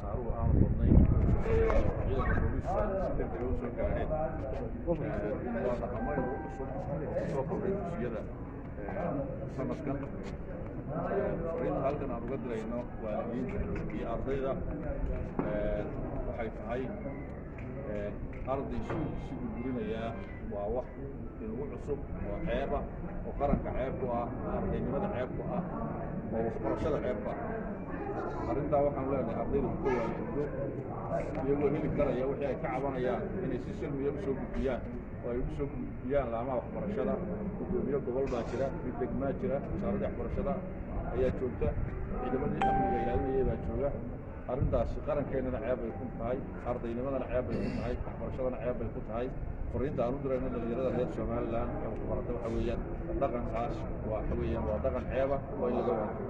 Khasaaruhu aanu badnayn, ciidanka booliisku ay si degdega u soo gaadheen. Waa dhaqamo inagu cusub oo kusoo kordhay dugsiyada sanadkan. Fariinta halkan aan uga dirayno waalidiinta iyo ardayda waxay tahay: arday iskuulkiisi burburinayaa waa wax inagu cusub oo ceeba, oo qaranka ceeb ku ah, oo ardaynimada ceeb ku ah, oo waxbarashada ceeb ku ah. Arrintaa waxaanu leenahay ardayda ku waalidiinto, iyagoo heli karaya wixii ay ka cabanayaan inay si salmiya usoo gudbiyaan oo ay ugu soo gudbiyaan laamaha waxbarashada. Guddoomiye gobol baa jira, mid degmaa jira, wasaaradda waxbarashada ayaa joogta, ciidamadii amniga ilaalinayay baa jooga. Arrintaasi qarankeenana ceeb bay ku tahay, ardaynimadana ceeb bay ku tahay, waxbarashadana ceeb bay ku tahay. Fariinta aan u dirayno dhalinyarada reer Somaliland ee waxbarata waxa weeyaan, dhaqankaas waxa weeyaan waa dhaqan ceeba, waa in laga waanto.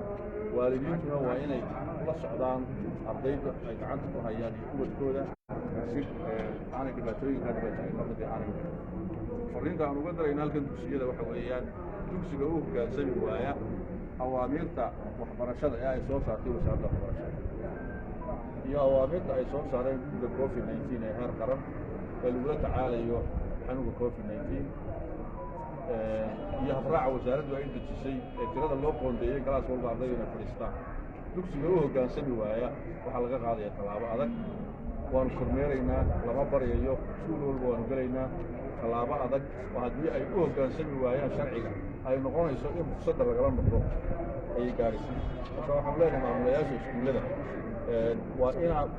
Waalidiintuna waa inay la socdaan ardayda ay gacanta ku hayaan iyo ubadkooda, si aanay dhibaatooyinkaa dhibaatooyin lamid aanay. Fariinta aan uga dirayno halkan dugsiyada waxa weeyaan, dugsiga u hoggaansami waaya awaamiirta waxbarashada ee ay soo saartay wasaaradda waxbarashada iyo awaamirta ay soo saareen guddiga COVID-19 ee heer qaran ee lagula tacaalayo xanuunka COVID-19 iyo habraaca wasaaraddu ay dejisay ee tirada loo qoondeeyey galaas walba ardaydu inay fadhiistaan, dugsiga u hoggaansami waaya waxaa laga qaadaya tallaabo adag. Waanu kormeeraynaa, lama baryayo, iskuul walba waanu gelaynaa. Tallaabo adag oo haddii ay u hoggaansami waayaan sharciga ay noqonayso in ruksadda lagala noqdo ayay gaadhaysa. Marka waxaanu leenahay maamulayaasha iskuullada, waa inaad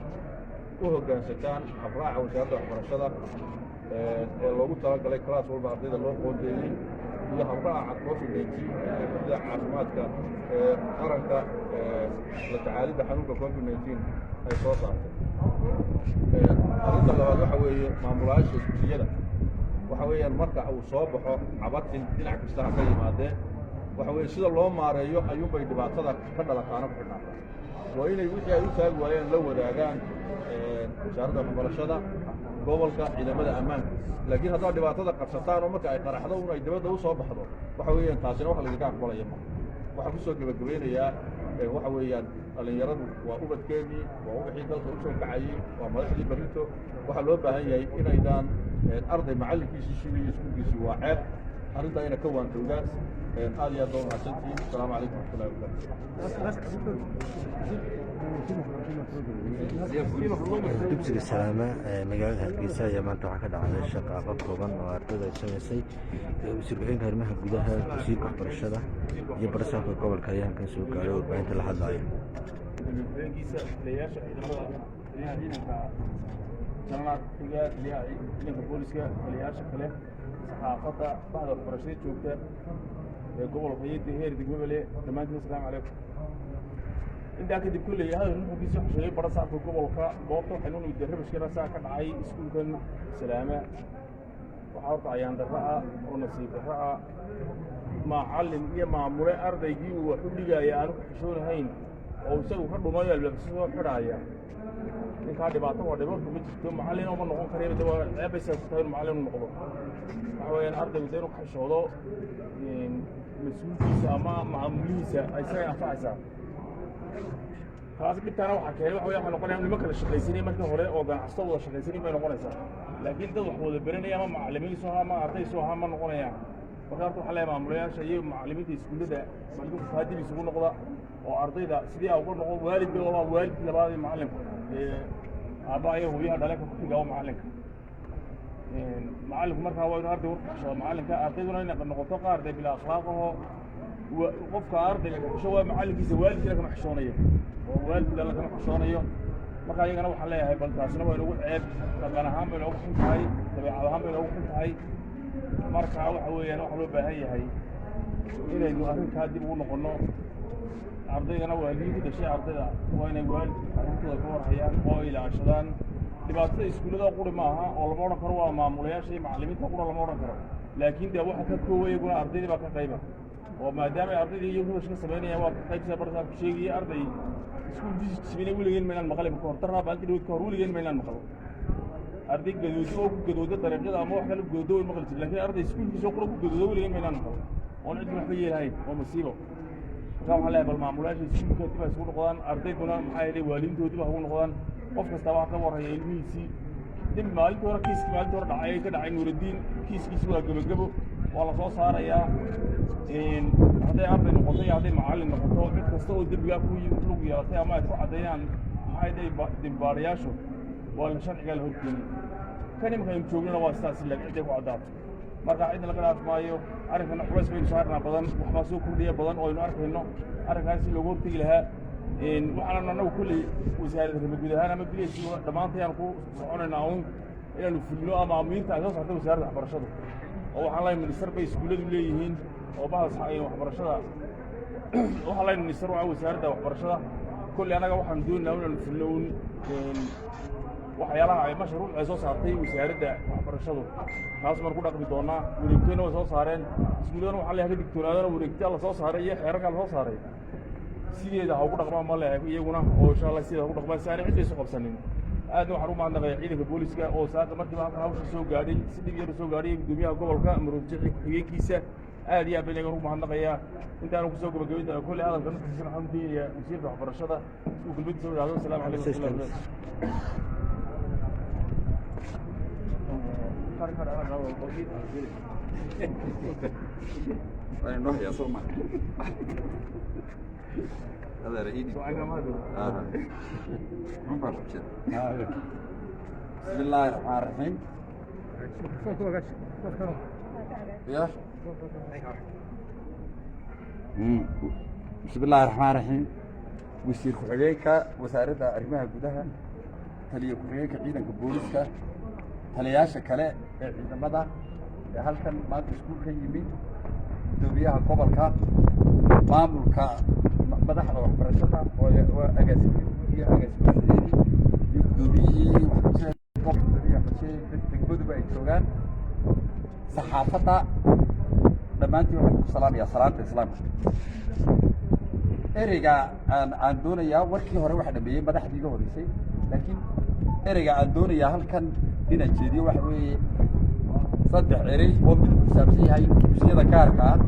u hoggaansataan habraaca wasaaradda waxbarashada ee loogu talagalay class walba ardayda loo qoondeeyey iyo habraaca COVID-19 ee guddida caafimaadka ee qaranka la tacaalidda xanuunka COVID-19 ay soo saartay. Arrinta labaad waxa weeye, maamulayaasha dugsiyada waxa weeyaan, marka uu soo baxo cabatin dhinac kasta ha ka yimaadee, waxa weeye sida loo maareeyo ayuunbay dhibaatada ka dhalataana ku xidhnaataa. Waa inay wixii ay u taagi waayeen la wadaagaan wasaaradda waxbarashada, gobolka, ciidamada ammaanka. Laakiin haddaad dhibaatada qabsataan oo marka ay qaraxdo un ay dibadda u soo baxdo, waxa weeyaan taasina wax laydinka aqbalaya ma. Waxaan kusoo gebagabeynayaa, waxa weeyaan, dhallinyaradu waa ubadkeennii, waa wixii dalka usoo kacayey, waa madaxdii berrito. Waxaa loo baahan yahay inaydaan arday macallinkiisii shiidayo iskuulkiisii, waa ceeb. Arrintaa ina ka waantowdaan. Aad iyo aad baa umahadsantihiin. Asalaamu calaykum waraxmatullahi wabarakatu. Dugsiga Salaama ee magaalada Hargeysa ayaa maanta waxaa ka dhacday shaqaaqo kooban oo ardayda ay samaysay. Wasiir ku-xigeenka arrimaha gudaha, wasiirka waxbarashada iyo barasaabka gobolka ayaa halkan soo gaaray, warbaahinta la hadlaya. Ku-xigeenkiisa, taliyayaasha ciidamada, taliyaha ciidanka janaraal xiga, taliyaha ciidanka booliska, taliyayaasha kale, saxaafadda, bahda waxbarashada joogta ee gobolka iyo heer degmabale, dhammaantiin asalaamu calaykum. Intaa kadib, kolley hadal nuxurkiisa wuxuu sheegay barasaabka gobolka. Goobta waxaynu nimid rabashkana saa ka dhacay iskuulkan Salaama. Waxaa horta ayaan darro ah oo nasiib darro ah macallin iyo maamule ardaygii uu wax u dhigaya aanu ku xishoonahayn oo isagu ka dhumayo albaabkiisa soo xidhaaya. Ninkaa dhibaato waa dhibarku ma jirto, macallin uma noqon karayba de, waa ceebaysaa ku tahay inuu macallin u noqdo. Waxa weeyaan, ardaygu de inuu ka xishoodo mas-uulkiisa ama maamulihiisa isagay anfacaysaa taas. Dhibtaana waxaa keenay, waxa weya, waxay noqonaya niman kala shaqaysanay markii hore oo ganacsato wada shaqaysanay bay noqonaysaa, laakiin dad wax wada beranaya ama macallimiin soo ahaa ama arday soo ahaa ma noqonayaan. Marka horta waxaa leeyahay maamulayaasha iyo macallimiinta iskuullada, bal dib isugu noqda oo ardayda sidii a uga noqon waalidka. Waa waalidkii labaad ee macallimka ee aabbaha iyo hooyaha dhalenka ku xiga oo macallinka. Macallinku markaa waa inuu arday warka xishoodo macallinka, ardayduna inay noqoto qaar dee bila akhlaaqaho. Qofka ardayga ka xisho waa macallinkiisa, waalidkiina kama xishoonayo oo waalidkii dhala kama xishoonayo. Marka iyagana waxaan leeyahay, bal taasina waa inoogu ceeb, dhaqan ahaan bay inoogu xun tahay, dabeecad ahaan bay inoogu xun tahay. Marka waxa weeyaan, waxaa loo baahan yahay inaynu arrintaa dib ugu noqonno. Ardaydana, waalidiinta dhashay ardayda waa inay waalidka carruurtooda ka warhayaan oo ay ilaashadaan. Dhibaatada iskuullada quri maaha oo lama odhan karo waa maamulayaasha iyo macallimiinta qura, lama odhan karo, laakiin dee waxa ka koowa iyaguna ardaydii baa ka qayba, oo maadaama ay ardaydii iyagu rabash ka samaynayaan, waa ka qayb. Sida barasaabku sheegaya, arday iskuulkiisa jibinay weligeen maynaan maqalin ka hor, daraa baalinta dhaweyd ka hor weligeen maynaan maqal. Arday gadoodo oo ku gadoodo dariiqyada ama wax kale ku gadoodo way maqli jir, laakiin arday iskuulkiisa oo qura ku gadoodo weligeen maynaan maqal oon cid waxba yeelahayn. Waa masiibo. Marka waxaan leeyahay, bal maamulayaasha iskuulka dib ha isugu noqdaan, ardayduna, maxaa yeelay, waalidiintood dib ha ugu noqdaan. Qof kastaba ha ka warhaya ilmihiisii. Dembi maalintii hore, kiiskii maalintii hore dhacay, ka dhacay Nuuraddiin, kiiskiisi waa gebagebo, waa la soo saarayaa. Hadday arday noqoto iyo hadday macallin noqoto, cid kasta oo dembigaa ku lug yeelatay ama ay ku caddeeyaan, maxaa yeelay, dembi baarayaashu, waa la sharcigaa la horkeenay. Kan imika aynu joognana waa sidaas lag ciday ku caddaato. Marka cidna laga dhaaf maayo. Arrinkana culays baynu saarnaa badan, waxbaa soo kordhiya badan oo aynu arkayno. Arrinkaas si looga hortegi lahaa, waxaanan annagu kolley wasaaradda arrimo guud ahaan ama bilaysi dhammaantayaan ku soconaynaa uun inaanu fulino ama amiirta ay soo saartay wasaaradda waxbarashadu. Oo waxaan leeyahay, minister bay iskuulladu leeyihiin oo bahda waxbarashada, waxaan leeyahay minister waa wasaaradda waxbarashada. Kolley annaga waxaan doonaynaa inaanu fulino uun waxyaalaha ay mashruuc ay soo saartay wasaaradda waxbarashadu. Taas baan ku dhaqmi doonaa. Wareegtooyna way soo saareen. Iskuulladana waxaa leeyahay ka digtoonaadana wareegtaa la soo saaray iyo xeerarkaa la soo saaray, sideeda ha ugu dhaqmaan ma leeyahay iyaguna, oo insha Allah sideeda ha ugu dhaqmaan si aanay cidda isu qabsanin. Aadna waxaan u mahadnaqaya ciidanka booliska oo saaka markiiba halkan hawsha soo gaadhay, si dhib yar soo gaadhay, guddoomiyaha gobolka Maroodijeex ku-xigeenkiisa. Aad iyo aad baan iyagan ugu mahadnaqayaa. Intaanu kusoo gabagabayn doona kolley hadalka nuxurkiisana, waxaan u daynayaa wasiirka waxbarashada si uu kelmadiisa u idhahdo. Asalaamu calaykum waraxmatullahi wabarakatu. Waa inoo hayaa soo ma adeer iidi. Ma baa ku jira. Bismi illaahi raxmaan raxiim. Ya, bismi illaahi raxmaan raxiim. Wasiir ku-xigeenka wasaaradda arrimaha gudaha, taliye ku-xigeenka ciidanka booliska, taliyayaasha kale ee ciidamada ee halkan maanta iskuul ka yimid, guddoomiyaha gobolka, maamulka, madaxda waxbarashada oo agaasimihii guud iyo agaasime ku-xigeenkii iyo guddoomiyihii waxbarashada waxbarashada degmaduba ay joogaan, saxaafadda dhammaantiin, waxaan ku salaamayaa salaanta islaamka. Ereyga aan doonayaa, warkii hore waxa dhameeyey madaxdii iga horreysay, laakiin ereyga aan doonayaa halkan inaan jeediyo waxa weeye saddex erey oo mid ku saabsan yahay dugsiyada gaarka ah,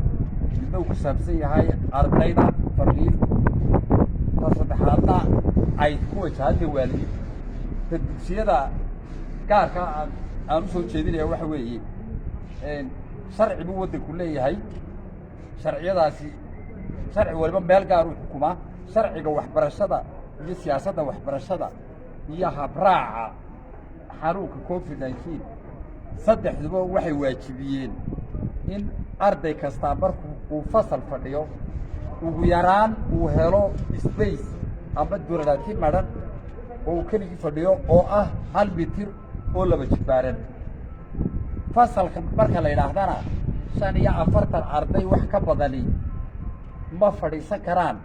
midna uu ku saabsan yahay ardayda fariin, ta saddexaadna ay ku wajahantay waalidiinta. Ta dugsiyada gaarka aan usoo jeedinaya waxa weeye, sharci buu waddanku leeyahay. Sharciyadaasi, sharci waliba meel gaar uu xukumaa. Sharciga waxbarashada iyo siyaasadda waxbarashada iyo habraaca xanuunka COVID-19, saddexduba waxay waajibiyeen in arday kastaa marku uu fasal fadhiyo ugu yaraan uu helo space ama duraraati madhan oo uu keligii fadhiyo oo ah 1 mitir oo laba jibbaaran. Fasalka marka la yidhaahdana, 45 arday wax ka badani ma fadhiisan karaan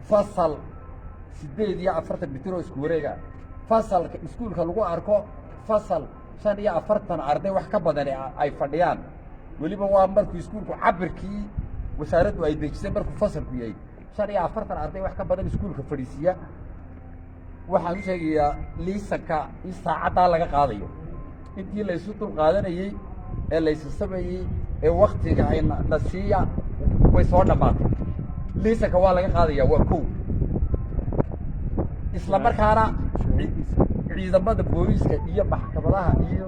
fasal 48 mitir oo isku wareega. Fasalka iskuulka lagu arko fasal 45 arday wax ka badani ay fadhiyaan, weliba waa markuu iskuulku cabirkii wasaaraddu ay dejisay markuu fasalku yahay, 45 arday wax ka badan iskuulka fadhiisiiya, waxaan u sheegayaa liisanka in saacaddaa laga qaadayo. Intii la isu dul qaadanayey ee la isu sameeyey ee waktiga ay na siiya way soo dhammaatay. Liisanka waa laga qaadaya, waa kow. Isla markaana ciidamada booliiska iyo maxkamadaha iyo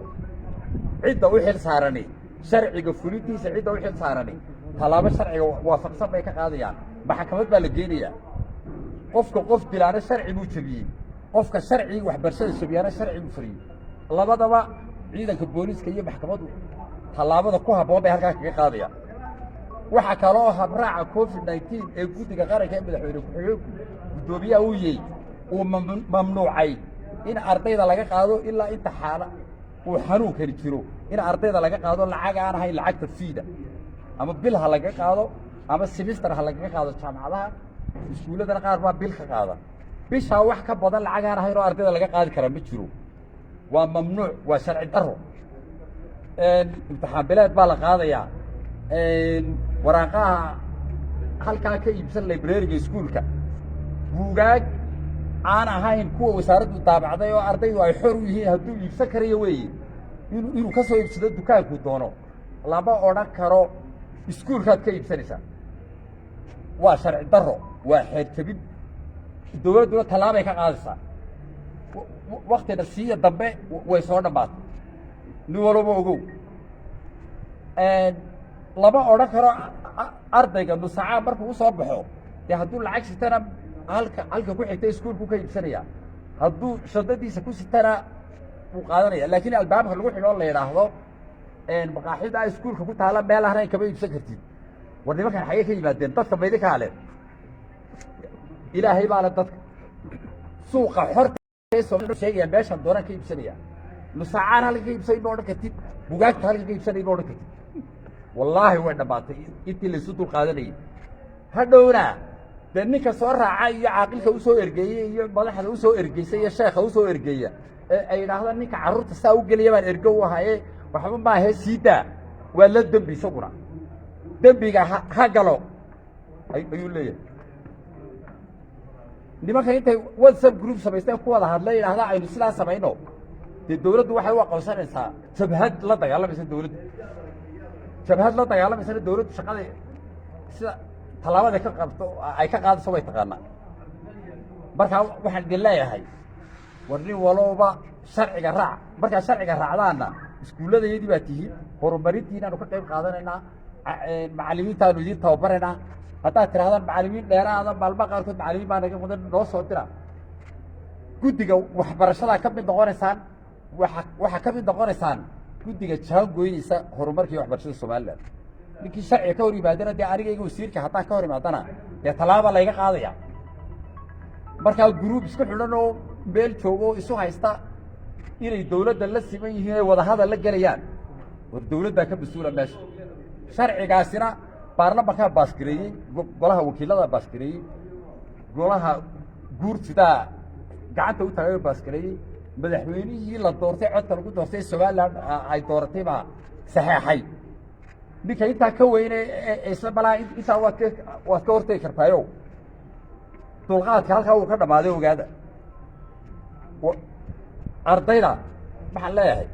cidda u xil saarani, sharciga fulintiisa cidda u xil saarani, tallaabo sharciga waafaqsan bay ka qaadayaan. Maxkamad baa la geenayaa. Qofka qof dilaana sharci buu jebiyey, qofka sharcigi waxbarashada jabiyaana sharci buu fariyey. Labadaba ciidanka booliiska iyo maxkamaddu tallaabada ku habboon bay halkaa kaga qaadayaan. Waxaa kaloo habraaca COVID-19 ee guddiga qaranka ee madaxweyne ku-xigeenku guddoomiyaha uu yahay uu mamnuucay in ardayda laga qaado, ilaa inta xaala uu xanuunkani jiro, in ardayda laga qaado lacag aan ahayn lacagta fee-da, ama bil ha lagaga qaado ama semester ha lagaga qaado. Jaamacadaha, iskuulladana qaar baa bil ka qaada. Bishaa wax ka badan lacag aan ahayn oo ardayda laga qaadi karaa ma jiro, waa mamnuuc, waa sharci daro. Imtixaan bileed baa la qaadayaa. Waraaqaha halkaa ka iibsan library-ga iskuulka, buugaag aan ahayn kuwa wasaaraddu daabacday oo ardaydu ay xor u yihiin hadduu iibsan karayo weeye inuu ka soo iibsado dukaankuu doono. Lama odhan karo iskuulkaad ka iibsanaysaa, waa sharci daro. Waa xeer jabin, dowladduna tallaabay ka qaadaysaa. Waktina siiya dambe way soo dhammaatay. Nin walba ogow, lama odhan karo ardayga nusacaa markuu usoo baxo, dee hadduu lacag sitana halka ku xigta iskuulku ka iibsanaya, hadduu shandadiisa ku sitana wuu qaadanaya. Laakiin albaabka lagu xidho, la yidhaahdo maqaaxida iskuulka ku taala meel ahna kama iibsan kartid. War nimankan xagee ka yimaadeen? Dadka maydinkaa le? Ilaahay baa le. Dadka suuqa xorta sheegaya meeshaan doonaan ka iibsanaya. Nusacaan halka ka iibsanay ma odhan kartid, bugaagta halka ka iibsanay ma odhan kartid. Wallaahi way dhammaatay intii laysu dul qaadanayay. Hadhowna dee ninka soo raaca iyo caaqilka usoo ergeeyey iyo madaxda usoo ergeysay iyo sheekha usoo ergeeya ee ay yidhaahdaan ninka carruurta saa u geliya baan ergo u ahaye, waxba maahe, sii daa, waa la dembi. Isaguna dembiga ha galo ayuu leeyahay. Nimanka intay WhatsApp group samaysteen ku wada hadla, yidhahdaa aynu sidaa samayno, dee dawladdu waxay u aqoonsanaysaa jabhad la dagaalamaysa dawladda. Jabhad la dagaalamaysana dawladdu shaqada sida tallaabada ka qabto ay ka qaadayso way taqaanaa. Markaa waxaan idin leeyahay, war nin walowba sharciga raac. Markaad sharciga raacdaanna iskuulladayadii baa tihiin, horumarintiinaanu ka qayb qaadanaynaa, macallimiintaanu idiin tababaraynaa. Haddaad tidhahdaan macallimiin dheeraada, maalmaha qaarkood macallimiin baa naga mudan, noo soo dira. Guddiga waxbarashadaa ka mid noqonaysaan, waxaa ka mid noqonaysaan guddiga jaan goynaysa horumarkii waxbarashada Somaliland. Ninkii sharciga ka hor yimaadana, dee anigayga wasiirka haddaan ka hor imaadana, dee tallaaba layga qaadaya. Markaa group isku xidhan oo meel joogo oo isu haysta inay dawladda la siman yihiin ay wadahadal la gelayaan, war dawladdaa ka mas-uula meesha. Sharcigaasina baarlamankaa baasgareeyey, golaha wakiilada baasgareeyey, golaha guurtidaa gacanta u taagay oo baasgareeyey, madaxweynihii la doortay, codka lagu doortay, Somaliland ay dooratay baa saxeexay. Ninka intaa ka weyne isla malaa intaa waad ka hortegi kartaayo. Dulqaadka halkaa uu ka dhamaaday, ogaada. Ardayda waxaan leeyahay,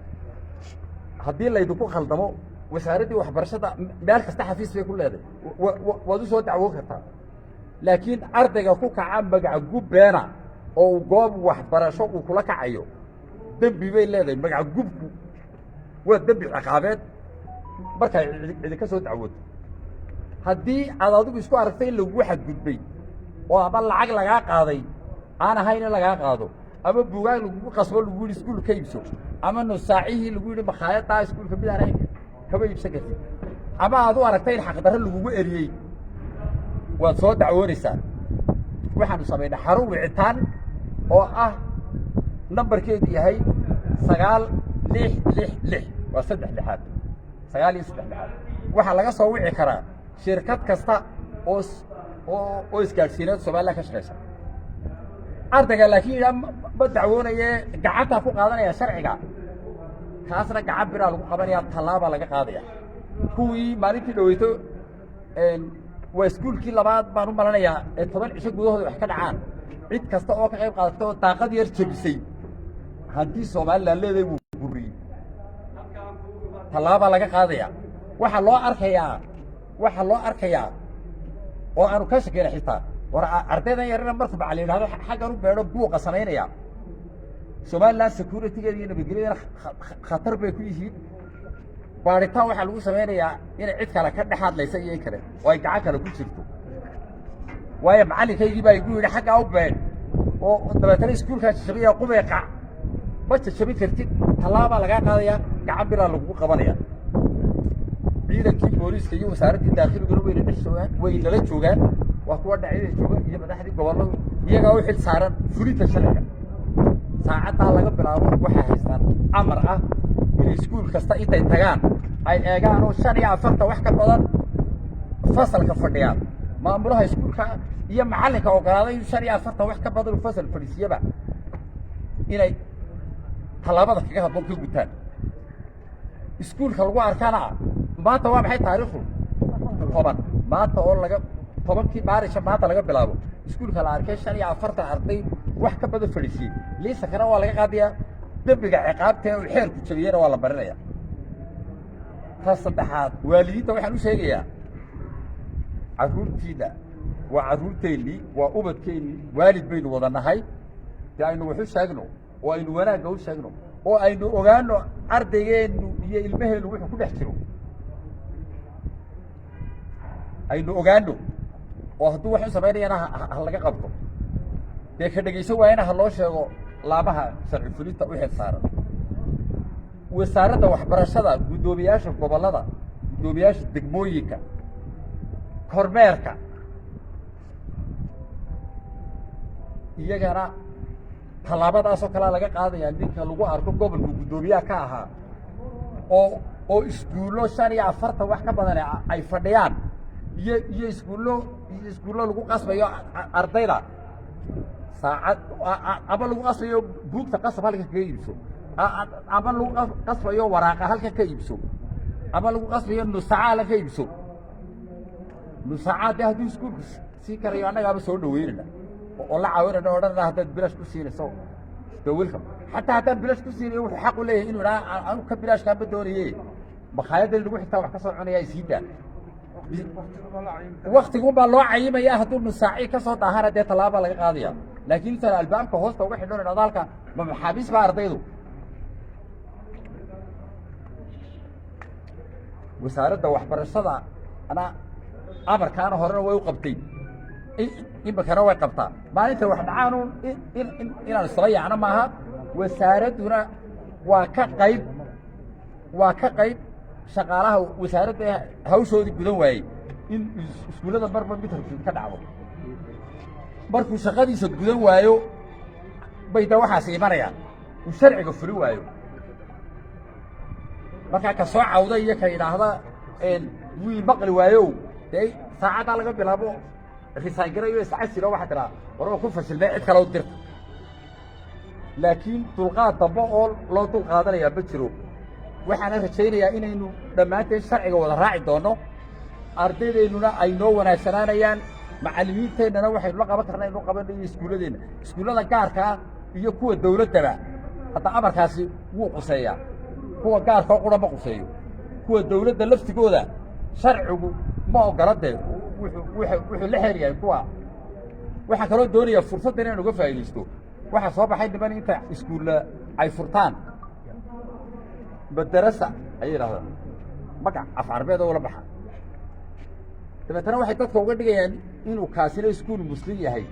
haddii laydinku khaldamo, wasaaraddii waxbarashada meel kasta xafiis bay ku leedahay, waad u soo dacwoon kartaa. Laakiin ardayga ku kaca magac gubbeena oo uu goob waxbarasho uu kula kacayo, dembi bay leedahay. Magac gubku waa dembi ciqaabeed. Markay idinka soo dacwooto, haddii aad adigu isku aragtay in lagugu xadgudbay oo ama lacag lagaa qaaday aan ahayn in lagaa qaado, ama buugaag lagugu qasbo, lagu yidhi iskuul ka iibso, ama nusaacihii lagu yidhi makhaayaddaa iskuulka mid aan ahayn kama iibsan kartid, ama aad u aragtay in xaqdarro lagugu eriyey, waad soo dacwoonaysaa. Waxaanu samaynay xarun wicitaan oo ah nambarkeedu yahay 9666, waa saddex lixaad, sagaal iyo saddex lixaad. Waxaa laga soo wici karaa shirkad kasta oo isgaadhsiineed Somaliland ka shaqaysa. Ardayga laakiin yidhaa ma dacwoonaye, gacantaa ku qaadanaya sharciga, kaasna gacan biraa lagu qabanaya, tallaabaa laga qaadaya. Kuwii maalintii dhaweyto, waa iskuulkii labaad baan u malanayaa ee 10 cisho gudahooda wax ka dhacaan. Cid kasta oo ka qayb qaadata oo daaqad yar jebisay, haddii Somaliland leedahay wuu buriyey, tallaabaa laga qaadaya. Waxaa loo arkayaa oo aanu ka shakeyna xitaa, war ardaydan yarana markuu macallin yidhahdo xaggan u beedho buuqa samaynaya, Somaliland security-geeda iyo nabadgelyadana khatar bay ku yihiin. Baaritaan waxaa lagu samaynayaa inay cid kale ka dhex hadlaysa iyo in kale oo ay gacan kale ku jirto. Waayo macallinkaygii baa igu yidhi xaggaa u beedh oo dabeetana iskuulkaa jajabaya, qubay qac. Ma jajabin kartid, tallaabaa lagaa qaadaya, gacan biraa lagugu qabanaya. Ciidankii booliiska iyo wasaaraddii daakhiliguna wayna dhex joogaan, way nala joogaan, waa kuwa dhacyada jooga iyo madaxdii gobolladu, iyagaa u xil saaran fulinta sharciga. Saacaddaa laga bilaabo waxay haystaan amar ah inay iskuul kasta intay tagaan ay eegaan oo 45 wax ka badan fasalka fadhiyaan, maamulaha iskuulka iyo macallinka ogolaaday in 45 wax ka badan uu fasal fadhiisiyaba inay tallaabada kaga habboon ka gutaan. Iskuulka lagu arkana, maanta waa maxay taariikhdu? 10 maanta oo laga 10-kii Maarisha, maanta laga bilaabo iskuulka la arkay 45 arday wax ka badan fadhiisiyey, liisankana waa laga qaadayaa, dembiga ciqaabta uu xeerku jabiyena waa la barinaya. Ta saddexaad, waalidiinta waxaan u sheegayaa, carruurtiina Waa carruurteennii, waa ubadkeennii, waalid baynu wada nahay. Dee aynu wax u sheegno oo aynu wanaagga u sheegno oo aynu ogaano ardaygeennu iyo ilmaheennu wuxuu ku dhex jiro aynu ogaano, oo hadduu wax u samaynayana ha laga qabto, dee ka dhegaysan waayana ha loo sheego laamaha sharci fulinta u xil saaran. Wasaaradda waxbarashada, guddoomiyaasha gobollada, guddoomiyaasha degmooyinka, kormeerka, iyagana tallaabadaasoo kalea laga qaadaya ninka lagu arko gobolku guddoomiyaha ka ahaa oo iskuullo 45 wax ka badan ay fadhiyaan iyo iskuullo lagu qasbayo ardayda saacad ama lagu qasbayo buugta qasab halkan kaga iibso, ama lagu qasbayo waraaqa halkan ka iibso, ama lagu qasbayo nusaca halkan ka iibso. Nusacaa dee hadduu iskuulku sii karayo annagaaba soo dhaweynayna oo la caawinayna, odhanana haddaad bilash ku siinayso de welcome. Xataa haddaan bilash ku siinayo, wuxuu xaq u leeyahay inuu idhaha anu ka bilaashkaama doonaye, makhaayaddan lagu xigtaa wax ka soo cunaya sii daa. Waktigun baa loo cayimaya. Hadduu nusaaci ka soo daahana dee tallaaba laga qaadaya, laakiin intaan albaabka hoosta uga xidhon idhahdo halka ma maxaabiis baa ardaydu. Wasaaradda waxbarashada ana amarkaana horena way u qabtay, imikana way qabtaa. Maalinta wax dhacaanu inaan isla yaacno maaha. Wasaaradduna waa ka qayb, waa ka qayb shaqaalaha wasaaradda hawshoodii gudan waayey in iskuullada marba mid rabshid ka dhacdo. Markuu shaqadiisa gudan waayo bay da waxaas imanayaan, uu sharciga fulin waayo. Markaa ka soo cawda iyo ka yidhaahda wiil maqli waayo, dee saacaddaa laga bilaabo resign garayo, iscasilo, waxaa tidhaha war waa ku fashilmay, cid kale u dirta. Laakiin dulqaad dambe oo loo dul qaadanayaa ma jiro. Waxaana rajaynayaa inaynu dhammaanteen sharciga wada raaci doonno, ardaydeennuna ay noo wanaagsanaanayaan, macallimiinteennana waxaynu la qaban karna aynu qabano, iyo iskuulladeenna, iskuullada gaarkaa iyo kuwa dawladdaba. Hadda amarkaasi wuu quseeyaa, kuwa gaarka oo qura ma quseeyo. Kuwa dawladda laftigooda sharcigu ma ogola, dee wuxuu la xeer yahay kuwa. Waxaan kaloo doonayaa fursaddan inaan uga faa'iidaysto. Waxaa soo baxay niman inta iskuulla ay furtaan madarasa ayay yidhahdaan, magac af carbeed oo ula baxa, dabeetana waxay dadka uga dhigayaan inuu kaasina iskuul muslim yahay,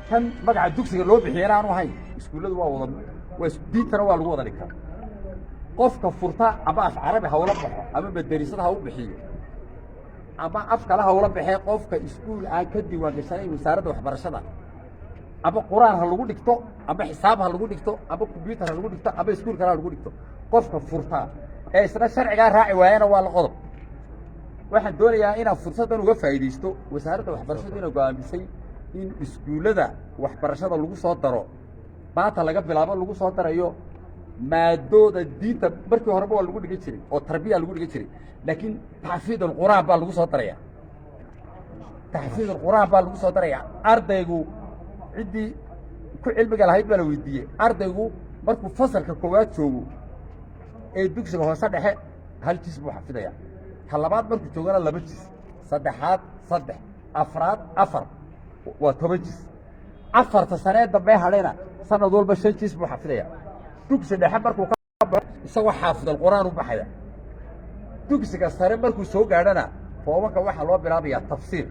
kan magaca dugsiga loo bixiyana aanu ahayn. Iskuulladu waa wada waa diintana waa lagu wada dhigtaa. Qofka furta ama af carabi ha ula baxo ama madarasada ha u bixiyo ama af kale ha ula baxee, qofka iskuul aan ka diiwaan gashanayn wasaaradda waxbarashada, ama qur-aan ha lagu dhigto ama xisaab ha lagu dhigto ama combyutar ha lagu dhigto ama iskuul kale ha lagu dhigto, qofka furta ee isna sharcigaa raaci waayana waa la qodob. Waxaan doonayaa inaan fursaddan uga faa'iidaysto wasaaradda waxbarashadu inay go'aamisay in iskuullada waxbarashada lagu soo daro, maanta laga bilaabo lagu soo darayo maadooda diinta. Markii horeba waa lagu dhigan jiray oo tarbiya lagu dhigan jiray, laakiin taxfiid alqur'aan baa lagu soo daraya. Taxfiid alqur'aan baa lagu soo daraya. Ardaygu, ciddii ku cilmiga lahayd baa la weydiiyey, ardaygu markuu fasalka koowaad joogo ee dugsiga hoose dhexe hal jis buu xafidaya, ka labaad markuu joogana 2 jis, saddexaad 3, afraad 4, waa 10 jis. 4ta sanee dambe hadhayna sanad walba 5 jis buu xafidaya. Dugsi dhexe markuu ka baxo isagoo xaafidalqur'aan u baxaya. Dugsiga sare markuu soo gaadhana foomanka waxaa loo bilaabayaa tafsiir,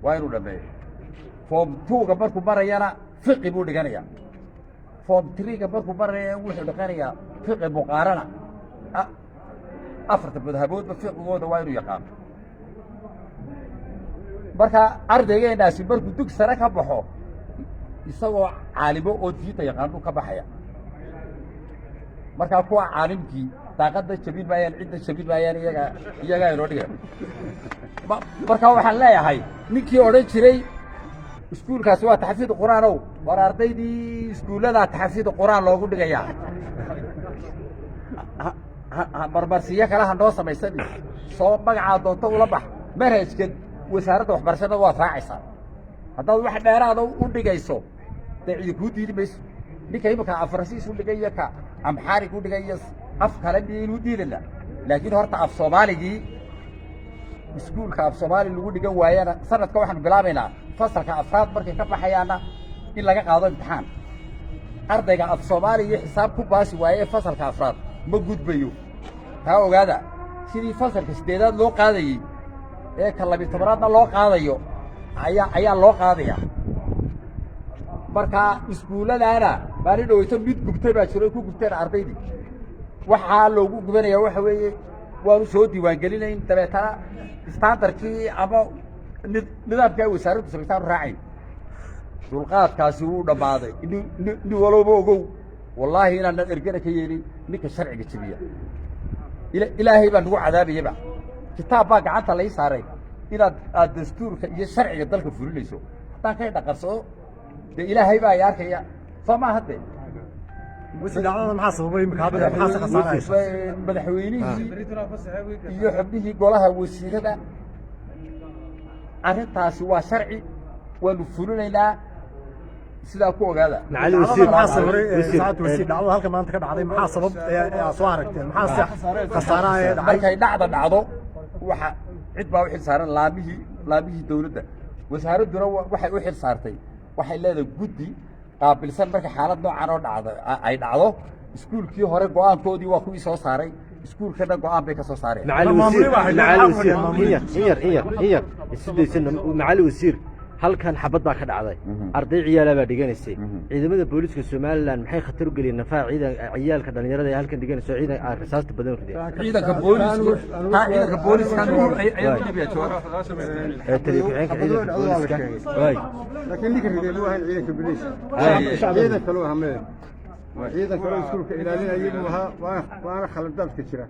waa inuu dhameeyo. Form two-ga markuu marayana fiqi buu dhiganayaa. Form three-ga markuu maraya wuxuu dhiganayaa fiqi muqaarana, afarta madhaboodba fiqigooda waa inuu yaqaano. Marka ardaygeenaasi markuu dug sare ka baxo isagoo caalimo oo diinta yaqaanuu ka baxaya. Markaa kuwa caalimkii daaqadda jabin maayaan, cidda jabin maayaan, iyagaa inoo dhigay. Markaa waxaan leeyahay ninkii odhan jiray iskuulkaasi waa taxfiid qur'aanow, war ardaydii iskuulladaa taxfiid qur'aan loogu dhigayaa, marmarsiyo kale ha noo samaysan. Soo magacaa doonto ula bax, manhajka wasaaradda waxbarashada waad raacaysaa. Haddaad wax dheeraada u dhigayso dee cidi kuu diidi mayso. Ninka imika afarasiis u dhigay iyo ka amxaarig u dhigay iyo af kale miyaynu diidana? Laakiin horta af soomaaligii Iskuulka af Soomaali lagu dhigan waayana, sanadka waxaanu bilaabaynaa fasalka afraad markay ka baxayaanna in laga qaado imtixaan. Ardayga af Soomaali iyo xisaab ku baasi waaye ee fasalka afraad ma gudbayo. Taa ogaada, sidii fasalka siddeedaad loo qaadayey ee ka 12aadna loo qaadayo ayaa loo qaadaya. Marka iskuulladaana maalin dhaweyto mid gubtay baa jiro, ku gubteen ardaydii. Waxaa loogu gubanaya waxa weeye waanu soo diiwaangelinayn, dabeetana standardkii ama nidaamkii ay wasaaraddu samaystaan raacayn. Dulqaadkaasi wuu dhammaaday. Nin walowba ogow, wallaahi inaanan ergana ka yeelin ninka sharciga jebiya. Ilaahay baa nagu cadaabayaba. Kitaab baa gacanta lai saaray inaad aad dastuurka iyo sharciga dalka fulinayso. Haddaan kay dhaqarsado, dee Ilaahay baa i arkaya, soo maaha de? Wasi, dhacdada maxaa sababay imika hadda? Maxaa se khasaaraysa? Madaxweynihii iyo xubnihii golaha wasiirada, arrintaasi waa sharci, waanu fulinaynaa, sidaa ku ogaada. Macali wasiir. Maxaa sababay, wasiir, saacad wasiir, dhacdada halka maanta ka dhacday? Maxaa sabab ee aad soo aragteen? Maxaa se khasaaraha ee dhacay? Markay dhacdo, waxa cid baa u xil saaran laamihii dawladda. Wasaaradduna waxay u xil saartay, waxay leedahay guddi qaabilsan marka xaalad noocan oo dhacdo ay dhacdo. Iskuulkii hore go'aankoodii waa kuwii soo saaray, iskuulkana go'aan bay ka soo saareen. Macali wasiir, macali wasiir, in yar, in yar, in yar, in yar isu daysana. Macali wasiir, halkan xabad baa ka dhacday, arday ciyaala baa dhiganaysay. Ciidamada booliska Somaliland maxay khatar u geliyeen nafaha ciidan ciyaalka dhalinyarada ee halkan dhiganayso, ciidan aan rasaasta badan rideen? Ciidanka booliisku taa, ciidanka booliiskan ayaa u dhiibaya jawaab. Ee taliye ku-xigeenka ciidanka booliska waay. Laakiin ninka rideen ma ahayn ciidanka booliiska, ciidan kaloo ahaa maya, ciidan kaloo iskuulka ilaalinayay buu ahaa. Waana khaladaadka jira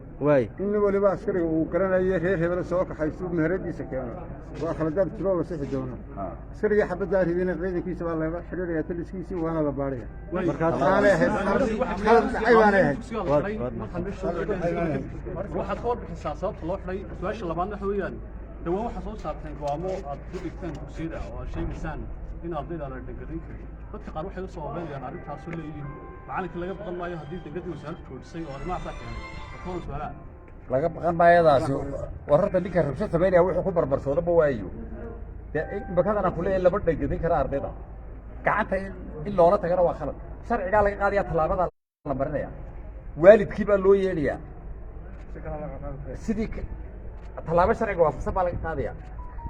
in nin waliba askariga uu garanayo reer hebel soo kaxaysto, meheradiisa keeno. Waa khaladaad jiro oo la sixi doono. Askarigii xabaddaa ridayna ciidankiisa baa laga xidhiidhaya, taliskiisii, waana la baadhaya. Waxaanay ahayd khalad dhacay baanay ahayd. Waad mahadsan. Waxaad ka warbixisaa sababta loo xidhay. Su-aasha labaadna waxa weeyaan, dhawaan waxaa soo saarteen go'aamo aad ku dhigteen dugsiyada oo aad sheegaysaan in ardayda aan la dhangadin karin. Dadka qaar waxay u sababeynayaan arrintaasoo leeyihiin macalinka laga baqan maayo haddii dangadii wasaaraddu joojisay oo arrimahaasaa keenay. Warkoona su-aalaha. Laga baqan maayadaasi. Wararta ninka rabshad samaynaya wuxuu ku barbarsooda ma waayo. Dee imakadan aan kuleeyahay lama dhangadin kara ardayda, gacanta in loola tagana waa khalad. Sharcigaa laga qaadaya, tallaabada la marinaya, waalidkii baa loo yeedhayaa, sidii tallaabo sharciga waafaqsan baa laga qaadaya.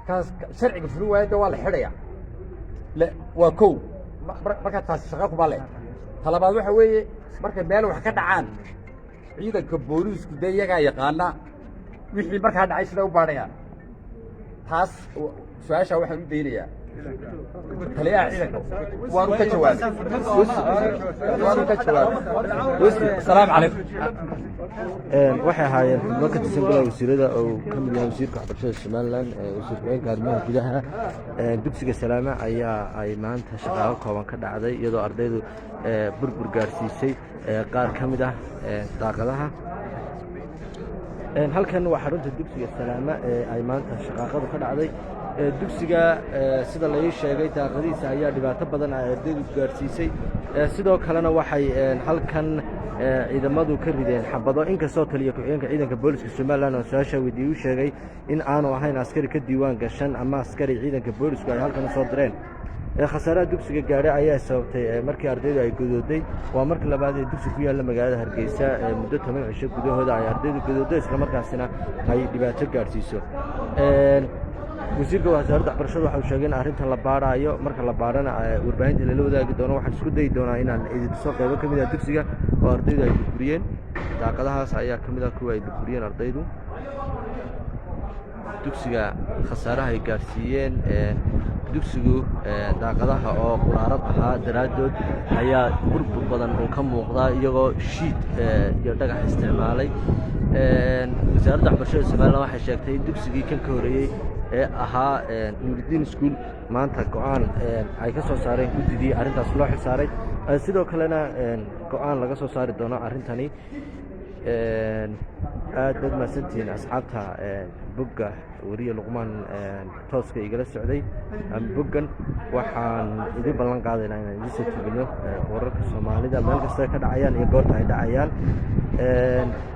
Kaas sharciga fulin waaya de waa la xidhaya. Waa kow. Markaa taasi shaqa kuma leh. Talabaad waxa weeye, markay meel wax ka dhacaan, ciidanka booliisku dee iyagaa yaqaana wixii markaa dhacay siday u baadhayaan. Taas su-aashaa waxaan u daynayaa taliyaha ciidanka. Waanu ka jawaabay, waanu ka jawaabay. Asalaamu calaykum. Waxay ahaayeen xubno ka tirsan golaha wasiirada oo uu ka mid yahay wasiirka waxbarashada Somaliland, wasiir ku-xigeenka arrimaha gudaha. Dugsiga Salaama ayaa ay maanta shaqaaqo kooban ka dhacday, iyadoo ardaydu burbur gaarsiisay qaar ka mid ah daaqadaha. Halkan waa xarunta dugsiga Salaama ee ay maanta shaqaaqadu ka dhacday. Dugsiga, sida la ii sheegay, daaqadihiisa ayaa dhibaato badan ay ardaydu gaarsiisay. Sidoo kalena waxay halkan ciidamadu ka rideen xabado, inkastoo taliya ku-xigeenka ciidanka booliska Somaliland oo su-aasha weydiiyey u sheegay in aanu ahayn askari ka diiwaan gashan ama askari ciidanka boolisku ay halkan u soo direen. Khasaaraha dugsiga gaadhay ayaa sababtay markii ardaydu ay godooday. Waa markii labaad ee dugsi ku yaalla magaalada Hargeysa muddo 10 cisho gudahooda ay ardaydu godoodo, islamarkaasina ay dhibaato gaadhsiiso. Wasiirka wasaaradda waxbarashada waxa uu sheegay in arrintan la baadhaayo, marka la baadhana warbaahinta lala wadaagi doono. Waxaan isku dayi doonaa inaan idin tuso qaybo ka mid ah dugsiga oo ardaydu ay burburiyeen. Daaqadahaas ayaa ka mid ah kuwa ay burburiyeen ardaydu. Dugsiga khasaaraha ay gaadhsiiyeen, dugsigu daaqadaha oo quraarad ahaa daraaddood ayaa burbur badan uu ka muuqdaa, iyagoo shiid iyo dhagax isticmaalay. Wasaaradda waxbarashada Somaliland waxay sheegtay in dugsigii kan ka horreeyey ee ahaa Nuuridiin School maanta go'aan ay ka soo saareen guddidii arrintaas loo xil saaray, sidoo kalena go'aan laga soo saari doono arrintani. Aad baad mahadsantihiin asxaabta bogga weriye Luqmaan tooska igala socday boggan. Waxaan idin ballan qaadaynaa inaan idiin soo tebino wararka Soomaalida meel kasta ka dhacayaan iyo goorta ay dhacayaan.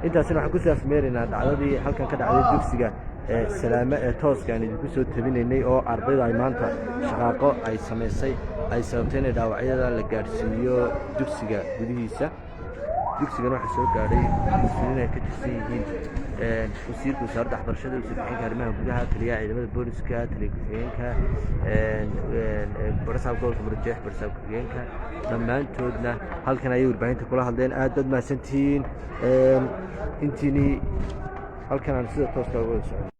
Intaasina waxaan kusoo afmeeraynaa dhacdadii halkan ka dhacday dugsiga. Salaame ee tooska aan idinku soo tabinaynay oo ardayda ay maanta shaqaaqo ay samaysay ay sababtay inay dhaawacyada la gaadhsiiyo dugsiga gudihiisa. Dugsigan waxaa soo gaadhay mas-uuliyiin ay ka tirsan yihiin wasiirka wasaaradda waxbarashada, wasiir ku-xigeenka arrimaha gudaha, taliyaha ciidamada booliska, taliya ku-xigeenka, barasaab gobolka Maroodijeex, barasaab ku-xigeenka. Dhammaantoodna halkan ayay warbaahinta kula hadleen. Aad baad mahadsantihiin intiinii halkan aan sida tooska uga wada socon.